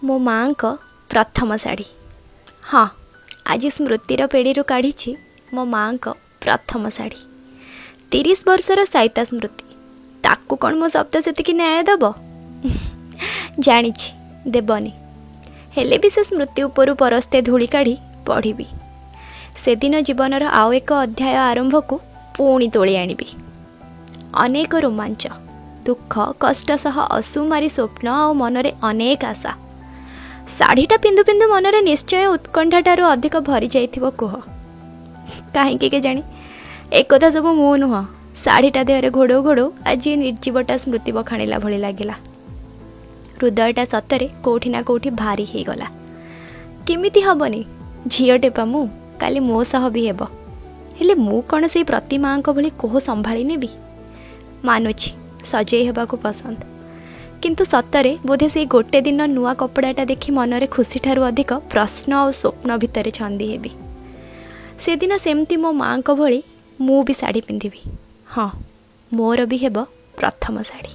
ମୋ ମାଆଙ୍କ ପ୍ରଥମ ଶାଢ଼ୀ। ହଁ, ଆଜି ସ୍ମୃତିର ପେଡ଼ିରୁ କାଢ଼ିଛି ମୋ ମାଆଙ୍କ ପ୍ରଥମ ଶାଢ଼ୀ। 30 ବର୍ଷର ସାଇତା ସ୍ମୃତି, ତାକୁ କ'ଣ ମୋ ଶବ୍ଦ ସେତିକି ନ୍ୟାୟ ଦେବ? ଜାଣିଛି ଦେବନି। ହେଲେ ବି ସେ ସ୍ମୃତି ଉପରୁ ପରସ୍ତେ ଧୂଳି କାଢ଼ି ପଢ଼ିବି। ସେଦିନ ଜୀବନର ଆଉ ଏକ ଅଧ୍ୟାୟ ଆରମ୍ଭକୁ ପୁଣି ତୋଳି ଆଣିବି। ଅନେକ ରୋମାଞ୍ଚ, ଦୁଃଖ କଷ୍ଟ ସହ ଅସୁମାରୀ ସ୍ୱପ୍ନ ଆଉ ମନରେ ଅନେକ ଆଶା। ଶାଢ଼ୀଟା ପିନ୍ଧୁ ପିନ୍ଧୁ ମନରେ ନିଶ୍ଚୟ ଉତ୍କଣ୍ଠାଠାରୁ ଅଧିକ ଭରି ଯାଇଥିବ କୁହ। କାହିଁକି କେଜାଣି, ଏକଥା ସବୁ ମୁଁ ନୁହଁ, ଶାଢ଼ୀଟା ଦେହରେ ଘୋଡ଼ଉ ଘୋଡ଼ଉ ଆଜି ଏ ନିର୍ଜୀବଟା ସ୍ମୃତି ବଖାଣିଲା ଭଳି ଲାଗିଲା। ହୃଦୟଟା ସତରେ କେଉଁଠି ନା କେଉଁଠି ଭାରି ହେଇଗଲା। କେମିତି ହେବନି, ଝିଅଟେ ପା ମୁଁ, କାଲି ମୋ ସହ ବି ହେବ। ହେଲେ ମୁଁ କ'ଣ ସେଇ ପ୍ରତି ମାଆଙ୍କ ଭଳି କୋହ ସମ୍ଭାଳି ନେବି? ମାନୁଛି, ସଜେଇ ହେବାକୁ ପସନ୍ଦ, କିନ୍ତୁ ସତରେ ବୋଧେ ସେଇ ଗୋଟେ ଦିନ ନୂଆ କପଡ଼ାଟା ଦେଖି ମନରେ ଖୁସିଠାରୁ ଅଧିକ ପ୍ରଶ୍ନ ଆଉ ସ୍ୱପ୍ନ ଭିତରେ ଛନ୍ଦି ହେବି। ସେଦିନ ସେମିତି ମୋ ମାଆଙ୍କ ଭଳି ମୁଁ ବି ଶାଢ଼ୀ ପିନ୍ଧିବି। ହଁ, ମୋର ବି ହେବ ପ୍ରଥମ ଶାଢ଼ୀ।